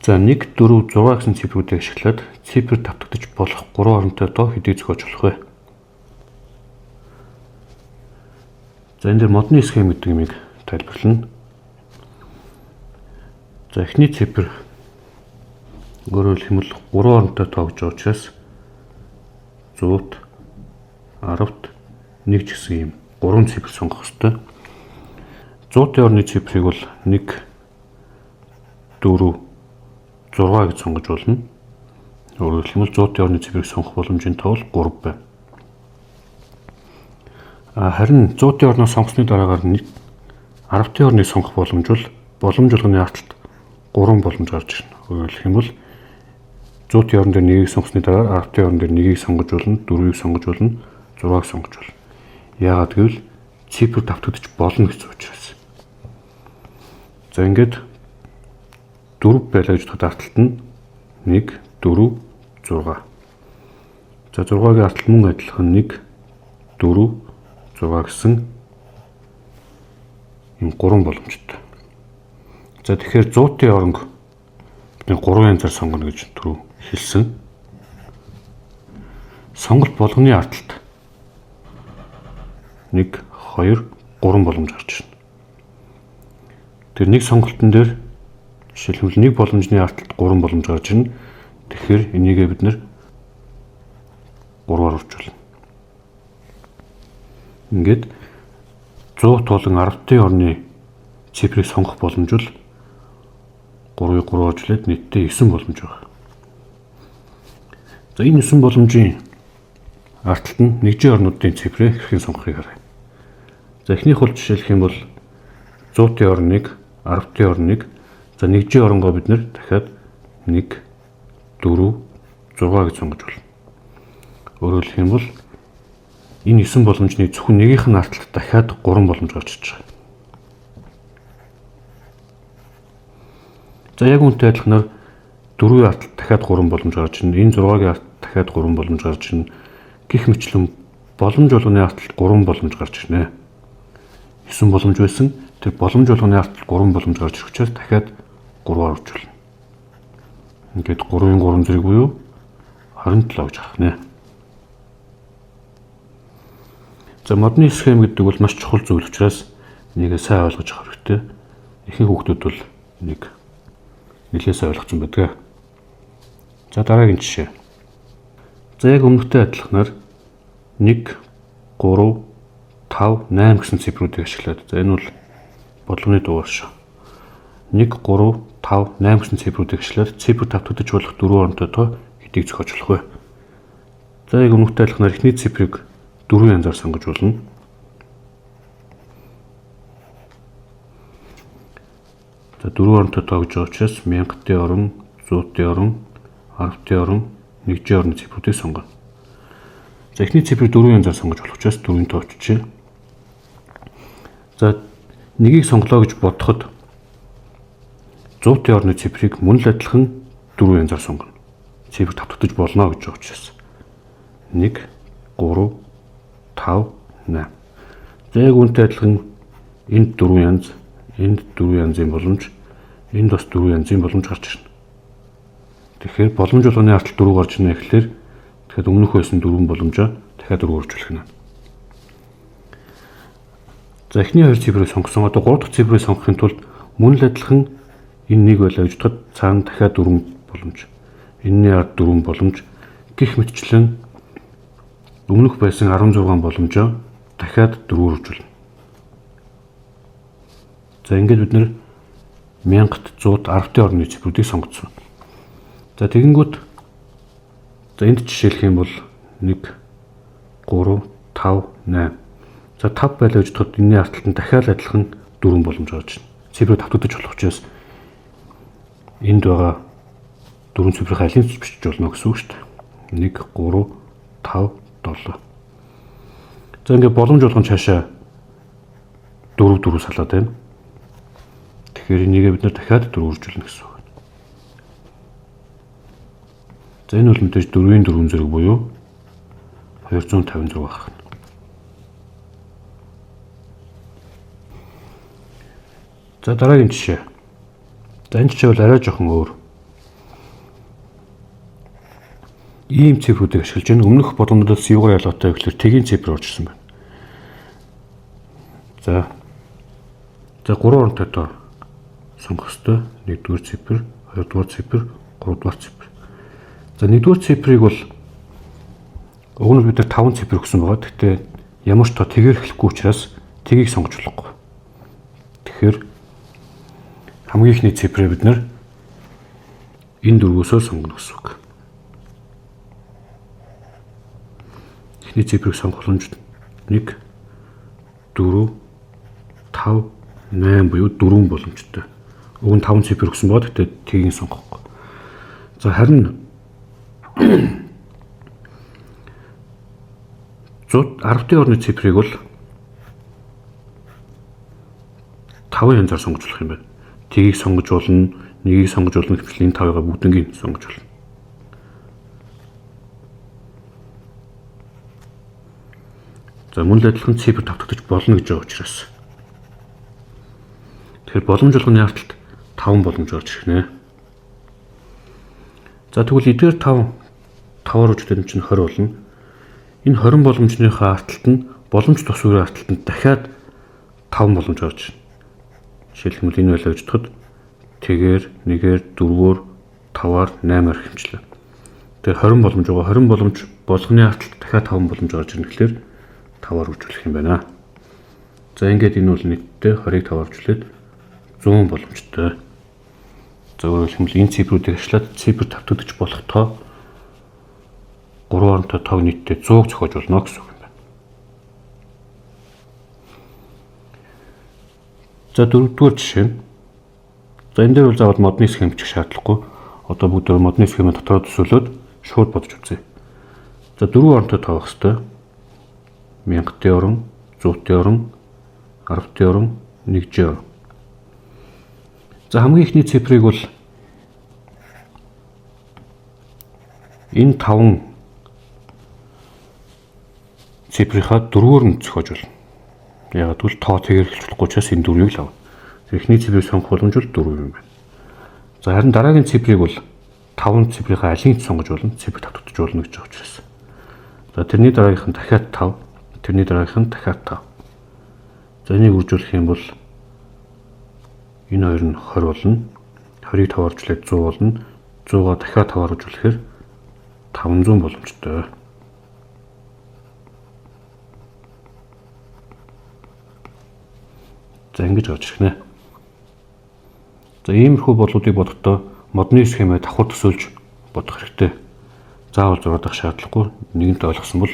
За 1 4 6 гэсэн цифрүүдийг ашиглаад цифр давтагдаж болох 3 оронтой доо хэдийг зохиож болох вэ? За энэ дээр модны схем гэдэг юмыг тайлбарлана. За эхний цифр өөрөөр хэлбэл 3 оронтой тоо гэж байгаа учраас 100-т 10-т 1 ч гэсэн ийм 3 цифр сонгох ёстой. 100-ын орны цифрыг бол 1 4 6 гэж сонгож болно. Өөрөөр хэлбэл 100-ын орны цифрыг сонгох боломжийн тоо бол 3 байна. Харин 100-ын орноос сонгосны дараагаар 10-ын орныг сонгох боломж бол боломж болгоны арталт 3 боломж гарч ирнэ. Өөрөөр хэлбэл 100-ын орон дээр 1-ийг сонгосны дараагаар 10-ын орон дээр 1-ийг сонгож болно, 4-ийг сонгож болно, 6-ыг сонгож болно. Яагаад гэвэл цифр давтагдаж болно гэсэн учраас. За ингээд 4 байлаа гэж бодоход арталт нь 1 4 6. За 6-гийн арталт мөн адилхан 1 4 6 гэсэн ийм 3 боломжтой. За тэгэхээр 100-ын оронг бид 3 янзаар сонгоно гэж түрүү хэлсэн. Сонголт болгоны арталт 1 2 3 боломж гарч ирнэ. Тэр нэг сонголтон дээр жишээлбэл нэг боломжны арталт 3 боломж гарч ирнэ. Тэгэхээр энийгээ бид нэр 3-аар үржүүлнэ. Ингээд 100 туулан 10-ын орны цифрыг сонгох боломж бол 3-ыг 3 үржлээд нийтдээ 9 боломж байна. За энэ 9 боломжийн арталт нь нэгжийн орнуудын цифрээ хэрхэн сонгохыг харъя. За эхнийх бол жишээлх юм бол 100-ын орн 1, 10-ын орн 1. За нэгжийн оронгоо бид нэр дахиад 1 4 6 гэж сонгож болно. Өөрөөр хэлэх юм бол энэ 9 боломжны зөвхөн нэгийнх нь арталт дахиад 3 боломж гарч ирж байгаа. За яг үүнтэй адилханаар 4-ийн арталт дахиад 3 боломж гарч ирнэ. Энэ 6-гийн арталт дахиад 3 боломж гарч ирнэ. Гэх мэтлэн боломж болгоны арталт 3 боломж гарч ирнэ. 9 боломж байсан. Тэр боломж болгоны арталт 3 боломж гарч ирэх учраас дахиад 3-аар үржүүлнэ. Ингээд 3-ын 3 зэрэг буюу 27 гэж гарах нэ. За модны схем гэдэг бол маш чухал зүйл учраас нэгээ сайн ойлгож авах хэрэгтэй. Ихэнх хүүхдүүд бол нэг нэлээд сайн ойлгоцсон байдаг. За дараагийн жишээ. За яг өмнөхтэй адилханаар 1 3 5 8 гэсэн цифрүүдийг ашиглаад за энэ бол бодлогын дугаар шүү. 1 3 5 8 гэсэн цифрүүдийг ашиглаад цифр давтагдаж болох 4 оронтой тоо хэдийг зохиож болох вэ? За яг өмнөхтэй адилханаар эхний цифрыг 4 янзаар сонгож болно. За 4 оронтой тоо гэж байгаа учраас 1000-ын орон, 100-ын орон, 10-ын орон, 1-ийн орны цифрүүдийг сонгоно. За эхний цифрыг 4 янзаар сонгож болох учраас 4-ийн тоо өчжээ. За нэгийг сонголоо гэж бодоход 100-ын орны цифрыг мөн л адилхан 4 янзаар сонгоно. Цифр давтагдаж болно гэж байгаа учраас 1 3 5 8. За яг үүнтэй адилхан энд 4 янз, энд 4 янзын боломж, энд бас 4 янзын боломж гарч ирнэ. Тэгэхээр боломж болгоны артал 4 гарч ирнэ гэхлээр тэгэхээр өмнөх байсан 4 боломжоо дахиад 4 үржүүлэх нь. За эхний хоёр цифрыг сонгосон. Одоо 3 дахь цифрыг сонгохын тулд мөн л адилхан энэ нэг байлаа гэж бодоход цаана дахиад 4 боломж. Энэний ард 4 боломж гих мэтчлэн өмнөх байсан 16 боломжоо дахиад 4-өр үржүүлнэ. За ингээд бид нэр 1100 10-ын орны цифрүүдийг сонгоцсон. За тэгэнгүүт за энд жишээлх юм бол 1 3 5 8. За 5 байлаа гэж бодоход энэний арталт нь дахиад адилхан 4 боломж гарч ирнэ. Цифрүүд давтагдаж болох учраас энд байгаа 4 цифрийн алийг ч бичиж болно гэсэн үг шүү дээ. 1 3 5 7. За ингээд боломж болгон цаашаа 4 4 салаад байна. Тэгэхээр энийгээ бид нар дахиад 4 үржүүлнэ гэсэн үг. За энэ бол мэдээж 4-ийн 4 зэрэг буюу 256 байх. За дараагийн жишээ. За энэ жишээ бол арай жоохон өөр. Ийм цифрүүдийг ашиглаж байна. Өмнөх болгонуудаас юугаар ялгаатай вэ гэхээр тэгийн цифр орж ирсэн байна. За. За 3 оронтой тоо сонгох ёстой. 1-р цифр, 2-р цифр, 3-р цифр. За 1-р цифрыг бол уг нь бид нар 5 цифр өгсөн байгаа. Гэхдээ ямар ч тоо тэгээр эхлэхгүй учраас тэгийг сонгож болохгүй. Тэгэхээр хамгийн эхний цифрээ бид нар энэ дөрвөөсөө сонгоно гэсэн үг. Эхний цифрийг сонгох боломж 1 4 5 8 буюу 4 боломжтой. Уг нь 5 цифр өгсөн байгаа. Гэхдээ тэгийг сонгохгүй. За харин 110-ын орны цифрыг бол 5 янзаар сонгож болох юм байна. Тэгийг сонгож болно, нэгийг сонгож болно гэхэл энэ 5-ыг бүгднийг сонгож болно. За мөн л адилхан цифр тавтагдаж болно гэж байгаа учраас. Тэгэхээр боломж болгоны арталт 5 боломж орж ирэх нэ. За тэгвэл эдгээр 5 5-аар үжигдэн чинь 20 болно. Энэ 20 боломжныхаа арталт нь боломж тус үеийн арталтанд дахиад 5 боломж орж ирнэ. Жишээлх юм бол энэ байлаа гэж бодоход тэгээр, нэгээр, дөрвөөр, таваар, 8-аар хэмжлээ. Тэгэхээр 20 боломж байгаа. 20 боломж болгоны арталт дахиад 5 боломж орж ирнэ гэхлээр 5-аар үржүүлэх юм байна. За ингээд энэ бол нийтдээ 20-ыг 5-аар үржүүлээд 100 боломжтой. За өөрөөр хэлбэл энэ цифрүүдийг ашиглаад цифр тавтагдаж болох тоо 3 оронтой тоог нийтдээ 100-г зохиож болно гэсэн үг юм байна. За дөрөвдүгээр жишээ. За энэ дээр бол заавал модны схем бичих шаардлагагүй. Одоо бүгд модны схемээ дотроо төсөөлөөд шууд бодож үзье. За 4 оронтой тоо байх хэвээр. 1000-ын орон, 100-ын орон, 10-ын орон, 1-ийн орон. За хамгийн эхний цифрыг бол энэ 5 цифрийнхаа дөрвөөр нь зохиож болно. Яг гэвэл тоо тэгээр эхэлж болохгүй учраас энэ дөрвийг л авна. Эхний цифрийг сонгох боломж бол 4 юм байна. За харин дараагийн цифрыг бол 5 цифрийнхаа алийг ч сонгож болно. Цифр тавтагдаж болно гэж байгаа учраас. За тэрний дараагийнх нь дахиад 5, тэрний дараагийнх нь дахиад 5. За энийг үржүүлэх юм бол энэ хоёр нь 20 болно. 20-ыг 5-аар үржүүлээд 100 болно. 100-аа дахиад 5-аар үржүүлэхээр 500 боломжтой. За ингэж гарч ирэх нэ. За иймэрхүү бодлуудыг бодохдоо модны схемээ давхар төсөөлж бодох хэрэгтэй. Заавал зураад авах шаардлагагүй. Нэгэнт ойлгосон бол